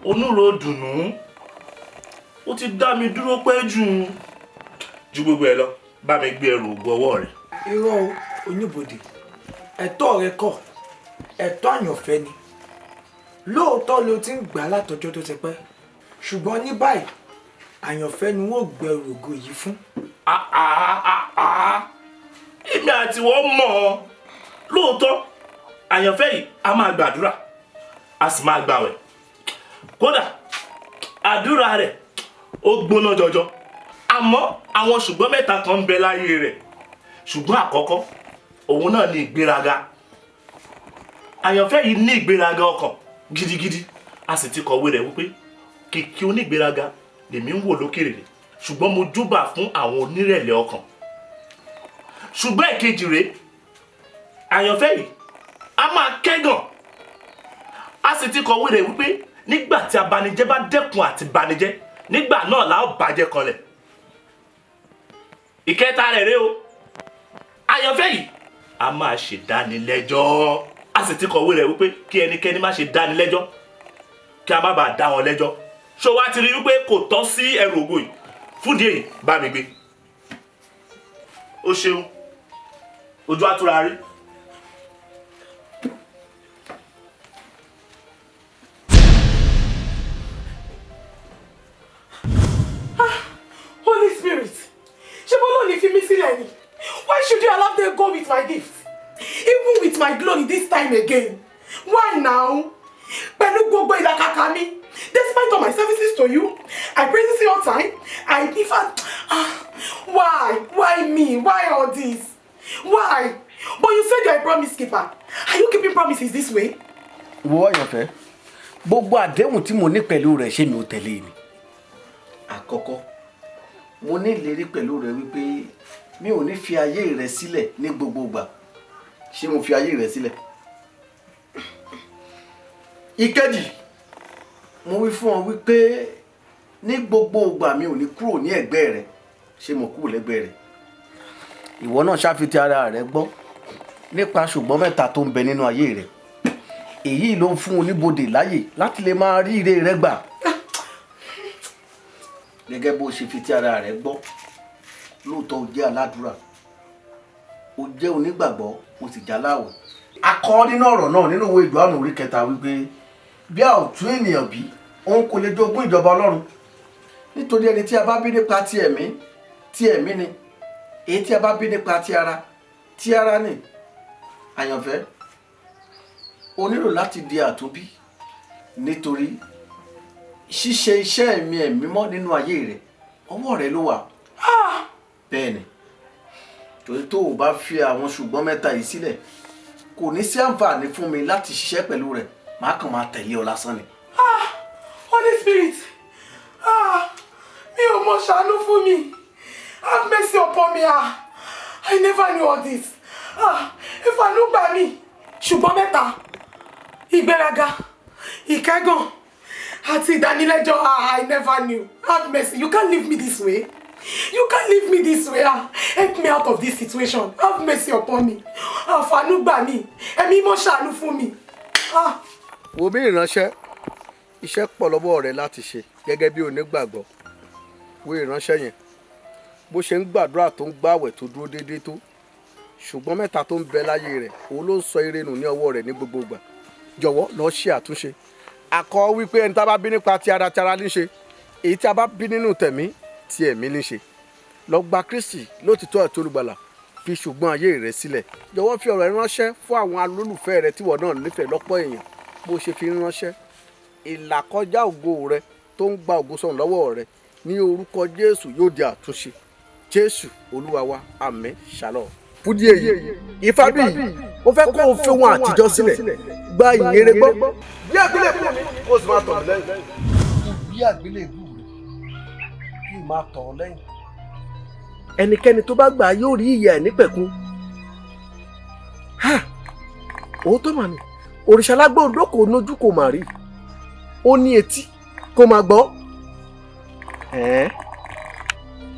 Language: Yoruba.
Onúro dùnú, ó ti dá mi dúró pẹ́ jù. Ju gbogbo ẹ lọ, bá mi gbé ẹrù ògo ọwọ́ rẹ. Irọ́ o, oníbodè, ẹ̀tọ́ rẹ kọ́, ẹ̀tọ́ àyànfẹ́ ni. Lóòótọ́ ló ti ń gbà á látọjọ́ tó ti pẹ́, ṣùgbọ́n ní báyìí àyànfẹ́ ni wọ́n gbẹrù ògo yìí fún. Èmi àti wọ́n mọ̀ ọ́ lóòótọ́, àyànfẹ́ yìí a máa gbàdúrà, a sì máa gbàwẹ̀. Kódà àdúrà rẹ̀ ó gbóná jọjọ, àmọ́ àwọn ṣùgbọ́n mẹ́ta kan ń bẹ láyé rẹ̀. Ṣùgbọ́n àkọ́kọ́ òun náà ní ìgbéraga. Àyànfẹ́ yìí ní ìgbéraga ọkàn gidigidi, a sì ti kọ̀wé rẹ̀ wípé kìkì onígbéraga lèmi ń wò lókèrè rẹ̀, ṣùgbọ́n mo júbà fún àwọn onírẹ̀lẹ̀ ọkàn. Ṣùgbọ́n èkejì rèé, àyànfẹ́ yìí a máa kẹ́gàn, a sì ti kọ̀wé rẹ̀ wípé nígbà tí abanijẹ́ bá dẹ́kun àti banijẹ́, nígbà náà la ó bàjẹ́ kanlẹ̀. Ìkẹta rẹ̀ rèé o, àyànfẹ́ yìí a máa ṣèdánilẹ́jọ́, a sì ti kọ̀wé rẹ̀ wípé kí ẹnikẹ́ni má ṣe dánilẹ́jọ́, kí a má bàa dá wọn lẹ́jọ́. Ṣó wá ti rí wípé kò tọ́ sí ẹrù ògo yìí? Fúndìí èyí, bá mi gbé. O ṣeun, ojú àtúrà rí. Holy Spirit, ṣé bó ló ní fi mí sílẹ̀ ni? Why should you allow them go with my gift? Even with my glory this time again? Why now? Pẹ̀lú gbogbo ìlàkàkà mi, despite all my services to you, I praise you all time, I in fact, why? Why me? Why all this? Why? But you said you're a promise keeper. Are you keeping promises this way? Wo àyànfẹ́, gbogbo àdéhùn tí mo ní pẹ̀lú rẹ̀, ṣé mi ò tẹ̀lé ni? Àkọ́kọ́, mo ní ìlérí pẹ̀lú rẹ̀ wípé mi ò ní fi ayé rẹ̀ sílẹ̀ ní gbogbo ìgbà. Ṣé mo fi ayé rẹ̀ sílẹ̀? Ìkejì, mo wí fún ọ wípé ní gbogbo ìgbà mi ò ní kúrò ní ẹ̀gbẹ́ rẹ̀. Ṣé mo kúrò lẹ́gbẹ́ rẹ̀? Ìwọ náà ṣàfihàn ara rẹ gbọ́ nípa ṣùgbọ́n mẹ́ta tó ń bẹ nínú ayé rẹ̀. Èyí ló ń fún oníbodè láyè láti lè máa rí ire rẹ gbà. Gẹ́gẹ́ bó ṣe fi ti ara rẹ gbọ́, lóòótọ́ o jẹ́ aládùúrà, o jẹ́ onígbàgbọ́, o sì já láwẹ̀. A kọ nínú ọ̀rọ̀ náà nínú ìwé Jòhánù orí 3 wípé bí a ò tún ènìyàn bí, òun kò lè jogún ìjọba Ọlọ́run. Nítorí ẹni tí a bá bí nípa ti ẹ̀mí, ti ẹ̀mí ni; èyí tí a bá bí nípa ti ara, ti ara ni. Àyànfẹ́, o nílò láti di àtúnbí, nítorí ṣíṣe iṣẹ́ ẹ̀mí ẹ̀mí mọ́ nínú ayé rẹ, ọwọ́ rẹ ló wà. Bẹ́ẹ̀ ni, torí tó o bá fi àwọn ṣùgbọ́n mẹ́ta yìí sílẹ̀, kò ní sí àǹfààní fún mi láti ṣiṣẹ́ pẹ̀lú rẹ̀. Màá kàn máa tẹ̀lé ọ lásán ni. Ah, Holy Spirit, ah, mi ò mọ̀, ṣàánú fún mi. Have mercy upon me. Ah, I never knew all this. Ah, ìfàánú gbà mí. Ṣùgbọ́n mẹ́ta, ìgbéraga, ìkẹ́gàn àti ìdánilẹ́jọ́. Ah, I never knew. Have mercy. You can't leave me this way. You can't leave me this way. Ah, help me out of this situation. Have mercy upon me. Àfàánú gbà mí. Ẹ̀mí mọ́, ṣàánú fún mi. Ah. Wo bí, ìránṣẹ́, iṣẹ́ pọ̀ lọ́wọ́ rẹ láti ṣe gẹ́gẹ́ bí onígbàgbọ́. Wo ìránṣẹ́ yẹn, bó ṣe ń gbàdúrà, tó ń gbàwẹ̀, tó dúró déédéé tó, ṣùgbọ́n mẹ́ta tó ń bẹ láyé rẹ̀, òun ló ń sọ ire nù ní ọwọ́ rẹ̀ ní gbogbo ìgbà. Jọ̀wọ́, lọ ṣe àtúnṣe. Àkọ́ wípé ẹni tá a bá bí nípa ti ara, ti ara ní ṣe; èyí tí a bá bí nínú tẹ̀mí, ti ẹ̀mí ní ṣe. Lọ gba Kristi lótìtọ́ àti olùgbàlà, fi ṣùgbọ́n ayé rẹ sílẹ̀. Jọ̀wọ́, fi ọ̀rọ̀ rẹ ránṣẹ́ fún àwọn alólùfẹ́ rẹ tíwọ náà nífẹ̀ẹ́ lọ́pọ̀ èèyàn. Bó ṣe fi ránṣẹ́, ìlàkọjá ògo rẹ tó ń gba ògo sọ̀rọ̀ lọ́wọ́ rẹ, ní orúkọ Jésù yóò di àtúnṣe. Jésù Olúwa wa, àmín. Shalom. Fúdí èyí, Ifábíyì, mo fẹ́ kó o fi ohun àtijọ́ sílẹ̀, gba ìyìnrere gbọ́, bí àgbélébùú mi, kó o sì máa tọ̀ mí lẹ́yìn. Bí àgbélébùú rẹ, kí o máa tọ̀ ọ́ lẹ́yìn. Ẹnikẹ́ni tó bá gbà yóò rí ìyè àìnípẹ̀kun. Ha, òótọ́ mà ni. Òrìṣà lágbóńdó kò nójú kò mà rí, ó ní etí kó máa gbọ́. Ẹ̀ẹ́n.